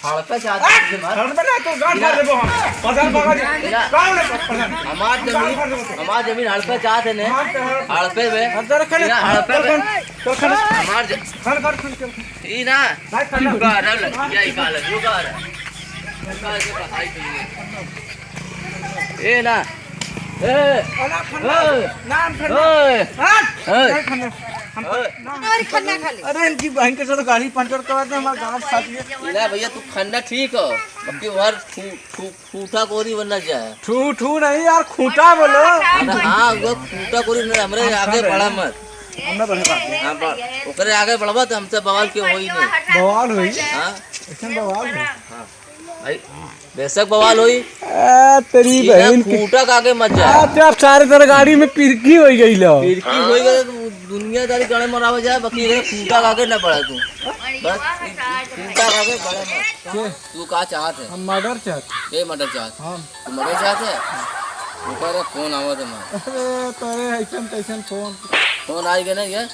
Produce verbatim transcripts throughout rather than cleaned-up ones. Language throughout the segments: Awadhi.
हड़पे चाहत है तुझे मार। हड़पे ना, तो गांड फाड़ देबो हम। पता लगा जी। ना। कौन है पता? हमार जमीन, हमार जमीन हड़पे चाहत है ने। हड़पे बे। हड़पे बे। हमार ज- ई ना। रुका रहा, लग गया, ई काल है, रुका रहा। रुका, ये बताई तुमने। ए ना। ए। अला खन्ना। ए। नाम खन्ना। ए। हाँ। ए। नहीं खन्ना। हम ए। ना। अरे खन्ना खा ले। अरे इनकी बहन के साथ गाड़ी पंचर करवा दे, हमारा गांड फाट गया। ना भैया, तू खन्ना ठीक हो, बाकी हर फू-, फू-, फूटा कोरी बनना चाहे। ठू, ठू नहीं यार, खूंटा बोलो। अरे हाँ, वो फूटा कोरी नहीं, हमरे आगे बढ़ा मत। हमने बढ़े बात नहीं। हाँ, बा-, ओकरे आगे बढ़बा तो हमसे बवाल क्यों होई नहीं? बवाल होई? हाँ। ऐसन बवाल होई? हाँ। भाई, बेशक बवाल होई। आ, तेरी बहन की। खूंटा के आगे मत जा। आ, तेरा सारे तरह गाड़ी में पिरकी होई गई लो। पिरकी होई गई तो दुनियादारी गणे मरावे जाए, बाकी रे खूंटा के आगे ना बढ़ा तू। बस, खूंटा के आगे बढ़ा मत। के? तू का चाहत है? हम मर्डर चाहत है। के मर्डर चाहत है? हम। तू मर्डर चाहत है? ऊपर फोन आवत है मार। अरे, तोरे ऐसन तैसन फोन। फोन आई गए ना ये?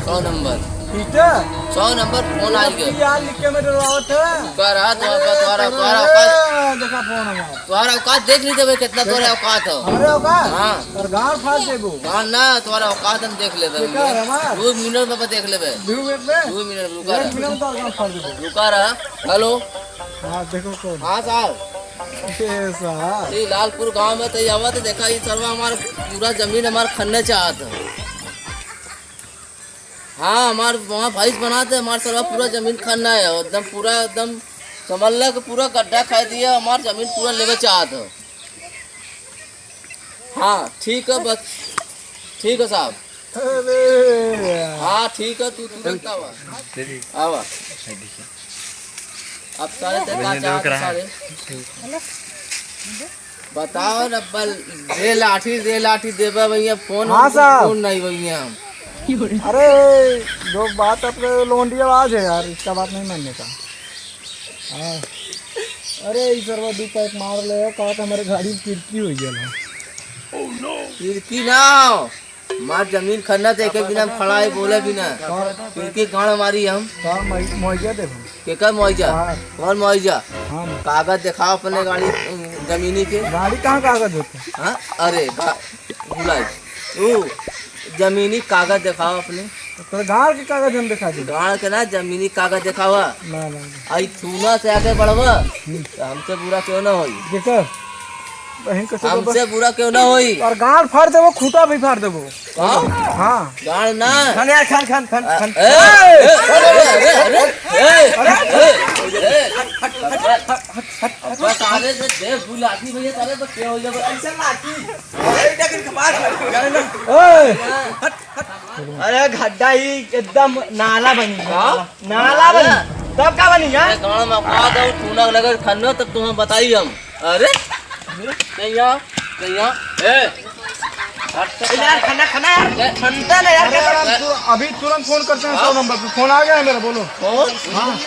सौ नंबर। पीटर? सौ नंबर फोन आई गए। यार लिख के मैं डरवावत है। रुका रहा, तुम्हारा, तुम्हारा, तुम्हारा औकात। अरे, देखा फोन हमारा। तुम्हारा औकात देख लीजिए भाई, कितना तुम्हारा औकात है। हमारे औकात? हाँ। और गांड फाड़ देबो। गांड ना, तुम्हारा औकात हम देख लेबे। बेकार है हमार। दो मिनट में देख लेबे। दो मिनट में? दो मिनट, रुका रहा। एक मिनट में तो गांड फाड़ देबो। रुका रहा। हेलो। हाँ, देखो कौन। हाँ साहब। ए साहब। ये लालपुर गांव में तो ये आवा तो देखा, ये सरवा हमार पूरा जमीन हमार खन्ने चाहत है। हाँ, हमार वहाँ भैंस बनाते, हमार सरवा पूरा जमीन खन्ना है, एकदम पूरा, एकदम समझ ला कि पूरा गड्ढा खाई दिया, हमार जमीन पूरा लेवे चाहत है। हाँ, ठीक है, बस, ठीक है साहब। अरे यार। हाँ, ठीक है, तू तुरंत आवा। आवा। अब सारे ते का चाहत सारे? बताओ ना, बल, दे लाठी, दे लाठी देबे भैया, फोन हाँ साहब। फोन नहीं भैया हम। अरे, जो बात अपने लोंडिया आज है यार, इसका बात नहीं मानने का। हाँ। अरे, ई सरवा दू पैक मार ले, कहा था हमारे गाड़ी में खिड़की हो गया ना। खिड़की ना हो। मार जमीन खन्ना देखे बिना हम खड़ा है, बोले बिना। हाँ। खिड़की गाड़ मारी हम। हाँ, मुआवजा देबो। केकर मुआवजा? हाँ। कौन मुआवजा? हाँ। कागज दिखाओ अपने गाड़ी, जमीनी के। गाड़ी कहाँ कागज होता है? हाँ? अरे, गा-, भुलाई। तू जमीनी कागज दिखाओ अपने। तो गाड़ के कागज हम दिखा दे। गाड़ के ना, जमीनी कागज दिखावा। ना, ना, ना। आई थूना से आगे बढ़वा, हम्म। तो हमसे बुरा क्यों ना होई? देखो, बहन को से हमसे बुरा क्यों ना होई? और गाड़ फाड़ देबो, खूंटा भी फाड़ देबो। हाँ? हाँ। गाड़ ना। खान यार, खान, खान, खान, अ, खान। ए, ए, अरे, अरे, अरे, ए, अरे, ए, हट, हट, हट, हट, हट, हट, हट। अब्बा, साले से देख, दू लाठी भैया, साले तो क्या हो जाएगा? ऐसा लाठी। अरे, लेकिन कमाल कर, जाने दो। ए। हट, हट। अरे, गड्ढा ही एकदम नाला बनी है। हाँ? नाला बनी। नाला? तब का बनी है? अरे, गाँव में का दो, चूना लगे खन्नो, तब तुम्हें बताई हम। अरे? कहिया, कहिया, ए, हट से ए यार, खाना, खाना यार, ए, खनता ना यार, अरे यार, हम तु-, अभी तुरंत फोन करते हैं, हाँ? सौ नंबर पे। फोन आ गया है मेरा, बोलो। फोन? हाँ।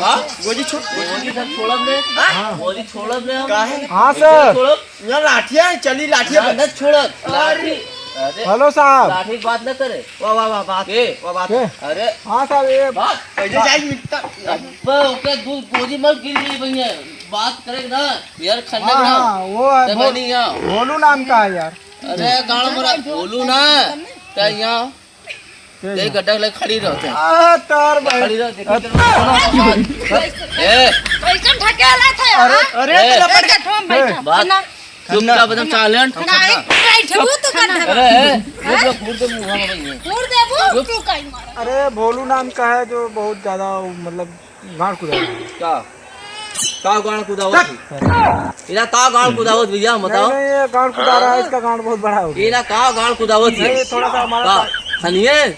हाँ? गोजी छोड़, गोजी सब छोड़ब ने। हाँ? गोजी छोड़ब ने हम। काहे? हाँ, सर। छोड़ब। यार, लाठिया है, चली लाठिया ना, पे। ना छोड़ब। अरे। लाठी। अरे। हेलो, साहब। लाठी की बात ना करे। वाह, वाह, वाह, बात। के? वाह, बात। के? अरे। हाँ, साहब, ये बात। कैसे जाए मिलता? अब्बा, ओके, दू गोजी मत गिर गई भैया। बात करे ना, यार, खंडक हाँ, ना। हाँ, वो है, ते भो-, बनी यहाँ। भोलू नाम का है यार। अरे, गाँव में भोलू ना, ते यहाँ, के ते यहाँ? गड्ढा लग खड़ी रहते हैं। आ, तार भाई। खड़ी रहते हैं, अब कितना ए। कैसन ढकेला था यार? अरे, अरे, ए। तो लपट एक गड्ढा में ए। बैठा। बात, ना। चुपचाप एकदम silent। नहीं, बैठबू तो कर देबू। अरे, ए, हैं? चुप, घूर दे मुँह में भैया। घूर देबू, चुप। तू काई मारा? अरे, भोलू नाम का है जो बहुत ज्यादा, मतलब, गांड कुदावत है। का? का गांड कुदावत है? इना का गांड कुदावत भैया, हम बताओ। नहीं, नहीं, ये गांड कुदा रहा है, इसका गांड बहुत बड़ा हो गया। इना का गांड कुदावत है? नहीं, ये थोड़ा सा हमारा का? खनिए?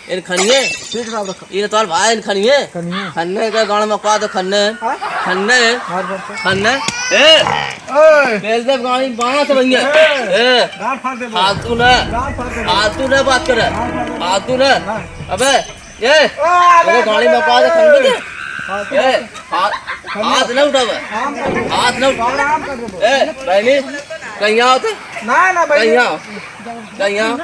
इन खनिए? ठीक साहब रखा। इन तोर भाई इन खनिए? खनिए। खन्ने के गांड में का तो खन्ने? हाँ? खन्ने? मार मार के। खन्ने? ए! ए! बेल दे गाड़ी बांस भैया। ए! ए! गांड फाड़ दे। फालतू ना। गांड फाड़ दे। फालतू ना बात करे। गांड फाड़ दे। फालतू ना। हाँ। अबे, ए, अरे, अरे, गाड़ी में पा दे, खंड दे। हाँ, तो ए, हाथ, खंड हाथ ना उठावे। आराम कर दे। हाथ ना उठावे। आराम कर दे। ए, बहनी, कहीं आओ तो। ना, ना, भाई। कहीं आओ। कहीं आओ।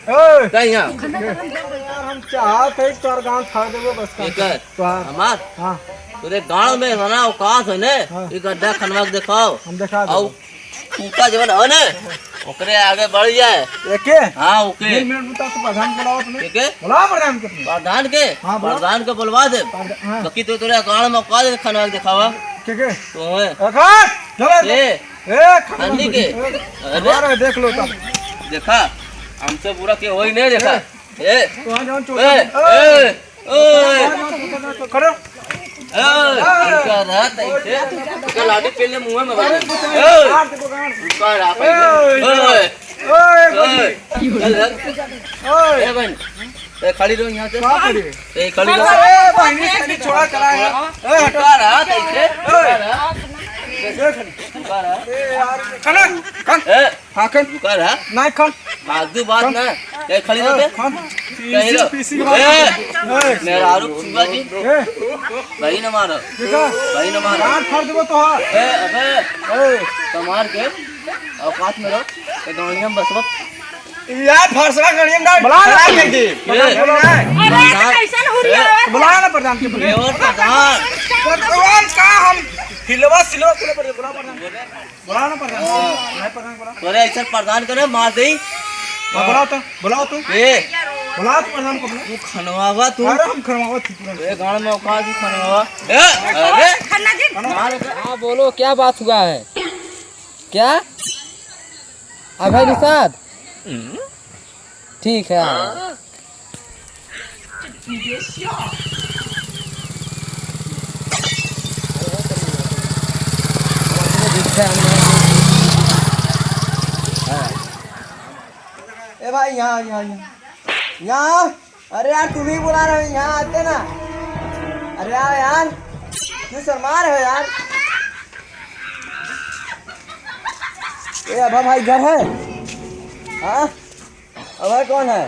ए, कहीं आओ। यार, हम चाहत है तोर गांड फाड़ देबो बस का। एक है। तो हाँ। हमार? हाँ। तोरे गाँव में इतना औकात है ने, हाँ। ये गड्ढा खनवा के देखाओ। हम देखा देबो। और टूटा जवन है ने, ओकरे आगे बढ़ जाए। एके? हाँ, ओके। दो मिनट बता, तो प्रधान बुलाओ अपने। के के? बुलाओ प्रधान के अपने। प्रधान के? हाँ, बुलाओ। प्रधान के बुलवा दे। प्रधान, हाँ। बाकी तो तोरे गाँव में औकात है, खनवा के देखावा। के के? तो है। औकात? चलो। ए, ए, खनवा अन्नी के? के। अरे। हमारा देख लो तो। देखा, हमसे बुरा के होई नहीं देखा। ए। ए। तो वहाँ जाओ, चोट ए, लगे। ए। ओए। खड़े। ओए, रुका रहा, तैसे। क्या लाठी पहले मुंह में मार। ओए। रुका रहा, पहले। ओए। ओए, चल, चल। ओए। ए, बहन। ए, खड़ी रहो यहाँ से। कहाँ खड़ी है? ए, खड़ी रहो। अरे, बहनी, खड़ी छोड़ा चला है। ए, हटो। रुका रहा, तैसे। ओए। रुका रहा। ए, यार, खड़ा, खड़ा। ए। हाँ, कन। रुका रहा। नहीं, कन। फालतू बात कन। ना। ए, खड़ी रहो बे। कन। कहीं रहो। पीसी, पीसी ए, बात। ए। मेरा आरोप छुआ जी। ए। भाई न मारो। देखा। भाई न मारो। कान फाड़ देबो तो हाँ। ए, अबे। ए। तो मार के औकात में रहो। तो गाड़ियाँ में बसबो। यार, फरसवा गाड़ियाँ में डाल। बुला ना। खराब कर दे। ए। अरे, तो कैसन हुरिया है? बुला ना प्रधान के, बुला। ए, और प्रधान। प्रधान का हम हिलवा सिलवा के ऊपर बुला प्रधान। बोला ना प्रधान, हाँ। नहीं प्रधान, बोला। अरे ऐसा प्रधान करे, मार दे। हाँ, बुलाओ तो, बुलाओ तो। ए। बुलाओ तो प्रधान को, बुलाओ। तू खनवावा तू। अरे हम खनवावा तू तुरंत। ए, गाँव में औकात ही खनवावा। ए, अरे। खन्ना जी। मार दे। हाँ, बोलो, क्या बात हुआ है? क्या? अभय निषाद? ठीक है, आ रहे हैं। ए भाई, यहाँ, यहाँ, यहाँ। यहाँ। अरे यार, तुम ही बुला रहे हो, यहाँ आते ना। अरे यार, यार, क्यों शर्मा रहे हो यार? ए, अभा भाई घर है? हाँ? अभा कौन है?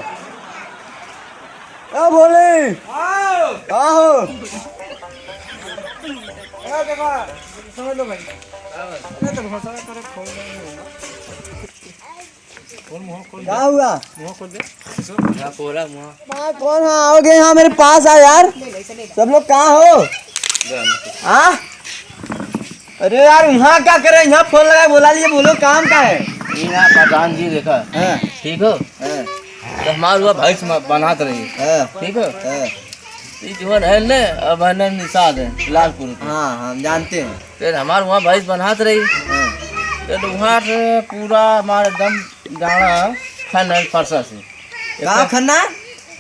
ओ भोले! आओ! कहाँ हो? ए, देखो, समझ लो भाई। अरे, तो घोषणा करे, खोल रहे हैं। खोल, मुँह खोल का दे। हुआ? मुँह खोल दे। यहाँ बोला, मुँह। माँ, कौन है? आओगे यहाँ मेरे पास आ यार। सब लोग कहाँ हो? हाँ? अरे यार, वहाँ क्या करे? यहाँ फोन लगा, बोला लिए, बोलो, काम का है? यहाँ प्रधान जी देखा। हाँ। ठीक हो? हाँ। तो हमार हुआ भैंस म-, बनात रही। हाँ। ठीक हो? हाँ। ई जवन है ने, अब है ने निषाद है, लालपुर के। हाँ, हम जानते हैं। फिर हमार वहाँ भैंस बनात रही। हाँ। फिर वहाँ से पूरा हमार एकदम डाँड़ा खन है फरसा से। का खन्ना है?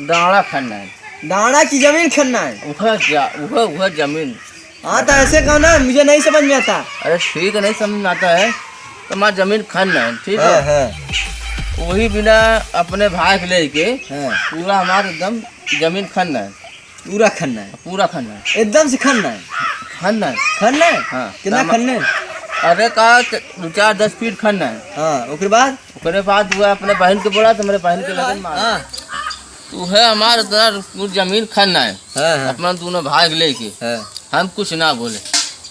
डाँड़ा खन्ना है। डाँड़ा की जमीन खन्ना है? उहे जा-, उहे, उहे जमीन। हाँ, तो ऐसे कहो ना, मुझे नहीं समझ में आता। अरे ठीक है, नहीं समझ में आता है, तो हमार जमीन खन्ना है, ठीक है? हाँ, हाँ। वही बिना अपने भाई के लेके हाँ। पूरा हमार एकदम जमीन खन्ना है। पूरा खन्ना है? पूरा खन्ना है। एकदम से खन्ना है? खन्ना है। खन्ना है? हाँ। कितना तो हम खन्ना है? अरे का, दो चार दस फीट खन्ना है। हाँ, ओकरे बाद? ओकरे बाद हुआ अपने बहन के बोला, तो मेरे बहन के लगन मार। हाँ। तू है हमार इतना जमीन खन्ना है। हाँ, हाँ। अपना दोनों भाई के लेके। हाँ। हम कुछ ना बोले।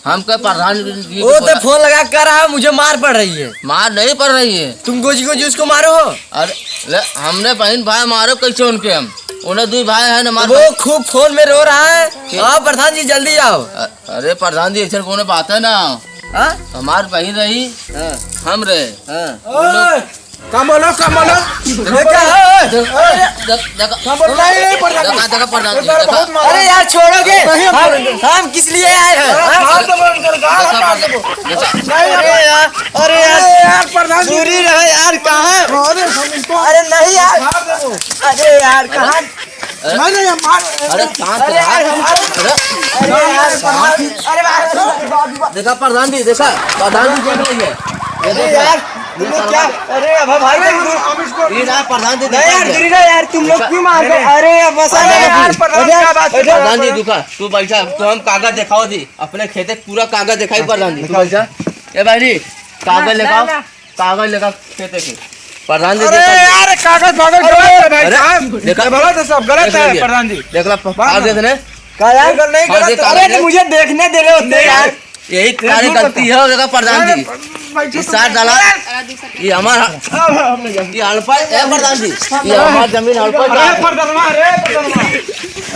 हम कहे प्रधान जी को वो तो बोला। फोन लगा कर रहा है, मुझे मार पड़ रही है। मार नहीं पड़ रही है। तुम गोजी गोजी उसको मारो हो? अरे, ले, हमरे बहन भाई मारो कैसे उनके हम? उन्हें दो भाई हैं ना, मार वो खूब फोन में रो रहा है। ठीक। आओ प्रधान जी, जल्दी आओ। अ-, अरे प्रधान जी, ऐसे कोनो बात है ना। हाँ? हमार बहन रही, हाँ। हम रहे। हाँ। ओए! कम बोलो, कम बोलो। देखा, ओए, ओए, ओए। देख, देख, का बोल रहा है, ये प्रधान? देखा, देखा, प्रधान जी, देखा। बहुत मारा। अरे यार, छोड़ोगे? नहीं, हम हम, छोड़ेंगे। हम किस लिए आए हैं? अरे, हाँ? मार दो, बोल, इधर गाल देखा, हटा दो। देखा। नहीं, अरे यार, अरे यार, अरे यार, प्रधान जी। दूरी रहो यार, कहाँ? अरे, हम इनको अरे नहीं यार। मार दो। अरे यार, कहाँ? नहीं, नहीं, हम मार अरे, शांत अरे रहा। यार, हम अरे, अरे यार, अरे यार, अरे यार, देखा, प्रधान जी, देखा, प्रधान जी देख रही है। ये अरे देखो। यार, तुम लोग क्या? अरे, अब भाई, अरे, तुम हम इसको ये ना, प्रधान जी नहीं यार, देखा। गिरी ना यार, तुम लोग क्यों मार रहे हो? अरे, अरे, अब बस आ अरे, यार, प्रधान, अरे, क्या बात कर रहे हो? प्रधान जी, दुखा, तू बैठा, तो हम कागज दिखाओ जी, अपने खेते पूरा कागज दिखाई, प्रधान जी, तू दिखाओ। बैठा। ए भाई जी, कागज ना, लेकर ना, आओ। ना। कागज लेकर खेते के। प्रधान जी, अरे देखा। यार, कागज वागज अरे, गलत है भाई अरे, साहब। देखा। ये गलत है, सब गलत देख है, लीजिए। प्रधान जी। देख ला, प-, बात फाड़ ना। देते हैं। का यार? गलत नहीं, हाँ, गलत। देखा। अरे, तो मुझे देखने दे रहे होते नहीं यार। यार, यही ये सारी झूठ गलती बता। है, देखा, प्रधान जी। अरे, ई सार दलाल, ई हमार, ई हड़पा, ए प्रधान जी, ई हमार जमीन हड़पा। अरे प्रधानवा, अरे प्रधानवा,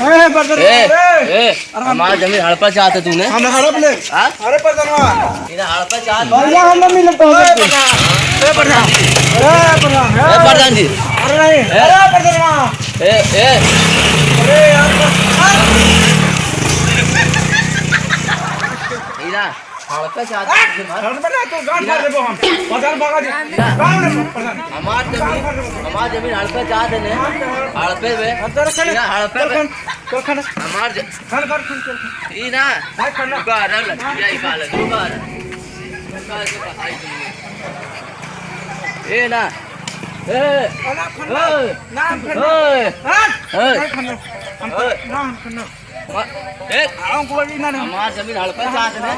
अरे प्रधानवा, ए, अरे ए, हमार जमीन हड़पा चाहते तूने? हम हड़प ले। हाँ? अरे प्रधानवा, इधर हड़पा चाहते। भैया, हम ना मिले तो ए प्रधान, ए प्रधान, अरे प्रधान, ए प्रधान जी, अरे नहीं, ए। अरे प्रधानवा, ए, ए, अरे यार, इधर हड़पा चाहते हैं, हट बे ना, तू गांड फाड़ देबो हम। प्रधान भगा दे। ना। गांड रे, प्रधान। हमार जमीन, हमार जमीन हड़पे चाहते ने। हड़पे बे। हम तोरा खाने, या हड़पे बे। चल खान, चल खान। हमार ज- खान, खान, खान, चल खान। ई ना। भाई खान ना। रुका, रह ले। या ई खा ले, रुका। रुका, रुका, आई। ए ना। ए। ना खान ना। ए। ना खान ना। ए। हट। ए। ना खान ना। हम ए। ना, हम ना। मा-, ए, आओ, गोली ना, ना। हमार जमीन हड़पे चाहत ने।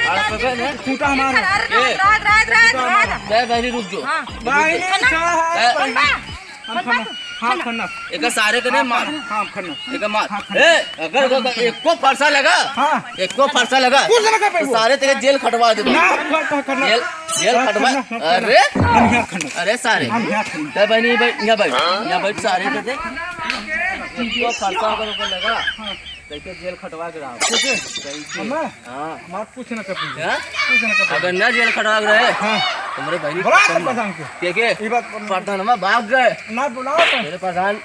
हड़पे ने। खूंटा हमार। अरे, ए। रात, रात, रात, रात। बे बहिनी रुक जो। हाँ। बहिनी, ए। का है? खन्ना, हम खन्ना। खन्ना। हाँ, खन्ना। एक सारे के ने मार। हाँ, खन्ना। एक मार। हाँ, खन्ना। ए, अगर, अगर एको फरसा लगा, हाँ। एको फरसा लगा, कुछ ना कर तो पाएबो। सारे तेरे जेल खटवा देबो। ना, खन्ना, खन्ना। जेल, जेल हाँ, खटवा। खन्ना, खन्ना। अरे। हम यहाँ खन्ना। अरे सारे। हम यहाँ खन्ना। बे बहिनी, भाई, यहाँ भाई, यहाँ भाई, सारे के दे। एको फरसा अगर ऊपर लगा, हाँ। तैके जेल खटवा के रहा। कैसे? कैसे? हमें? हाँ। हमार कुछ ना कर पाएबो। हाँ? कुछ ना कर पाएबो। अगर ना जेल खटवा के रहे, हाँ। तुम्हारे बहिनी बोला तो प्रधान को। के के? ये बात पर प्रधान में भाग गए। ना बुलाओ तो। मेरे प्रधान,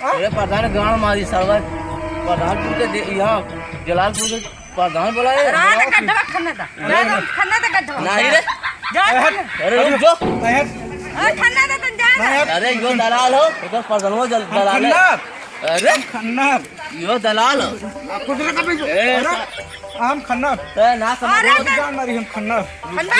हाँ? मेरे प्रधान गांड मारी सरवा। प्रधान तू के दे-, यहाँ जलालपुर के प्रधान बोला है। रात खन्ना था। रात खन्ना था। नहीं रे। जा ए, खन्ना। अरे रुक जो। ए, ए, खन्ना था, तुम जा। अरे यो दलाल हो, एकर प्रधानवा जल-, हम दलाल है। खन्ना। अरे हम खन्ना। यो दलाल हो। आप कुछ ना कर पाएबो। ए, अरे, हम खन्ना। ते ना समझ अरे, बहुत जान मारी हम खन्ना। खन्ना।